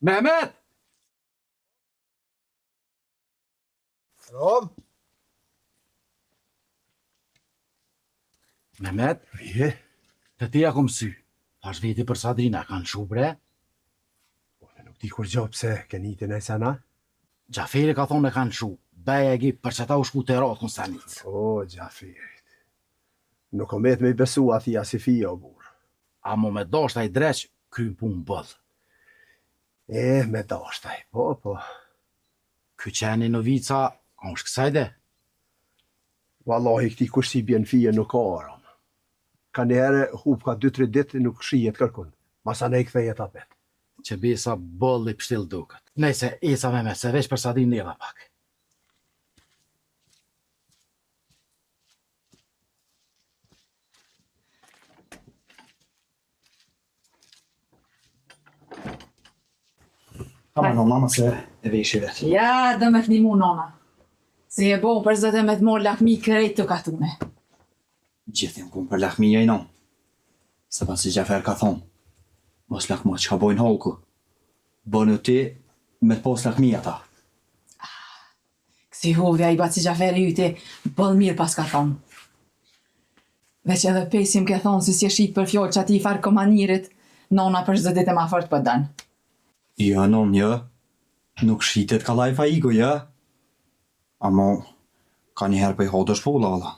Mehmet! Rom? Mehmet? Je? Te ti ja kom sy. Thash veti për Sadrinë, a kanë lshu bre? Unë nuk di kurgjo pse ke ni ti naj sen a? Xhaferi ka thonë e kanë lshu. Bejegi për qata u shku te rat Konstanicë. O, Xhaferit. Nuk o met me i besu atij asi fije o burrë. Amo me dasht ai dreq, kryn punë boll. E, me dasht ai, po, po. Ky qeni Novica, a është kësaj de? Vallahi këtij kush s'i bjen n'fije nuk ka aram. Kanjëherë hup ka dy tri ditë nuk shihet kërkun, masanej kthehet apet. Që besa boll i pështillë duket. Nejse, eca Mehmet, se veç për Sadrinë erdha pak. Ama no mama se e veshi vetë. Ja, do me të nimu nona. Se je bo për zot e me të morë lakmi krejt të katune. Gjithë jam kun për lakmi jo i non. Se baci Xhafer ka thonë, mos lakmo çka bojnë hallku. Bonu ti me të pos lakmi ata. Kësi hovi ai baci Xhaferi yti boll mirë paska thonë. Veç edhe pesi m'ke thonë se s'je shit për fjalë qatij farë komanirit, nona për çdo ditë e ma fort po don. Jo nonë jo, nuk shitet kallaj Faiku jo. Amo kanjëherë po i ha do shpulla valla.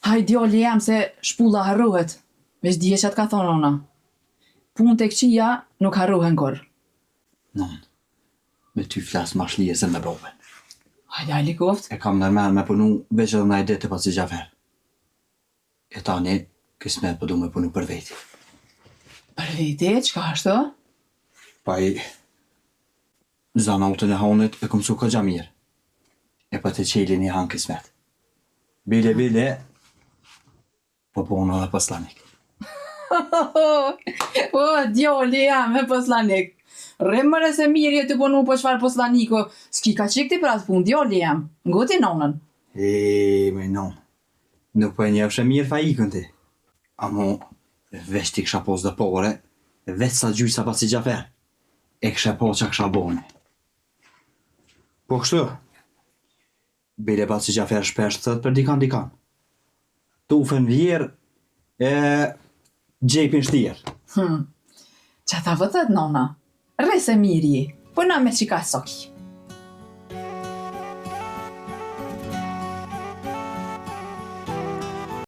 Haj djali jem se shpulla harrohet, veç dije ça t'ka thonë nona. Punët e këqija nuk harrohen kurrë. Nonë, me ty flas ma shlirë se me babën. Hajde, hajde koft. E kam nërmen me punu veç edhe naj ditë te baci Xhafer. E tani, kismet po du me punu për veti. Për veti, çka ashtu? Pa i, zanatin e hanit e kom msu kogja mirë. E po të çeli një han kismet. Bile, bile, Po po unë edhe poslanik. Po, djali jem, e poslanik. Rri more se mirë je tu punu, po çfarë poslaniku, s'ki ka qik ti për atë punë, djali jem. Nguti nonën. E, me nonë, nuk po e njefshe mirë Faikun ti. Amo, veç t'i kisha pos do pare, veç sa gjysa baci Xhafer, e kishe pa ça kisha bo unë. Po kështu, Bile baci Xhafer shpesh thot për dikan dikan. Tufën vjerr e xhepin shtirë. Hm. Qata po thot nona? Rri se mirë je, po na me qika s'o ki.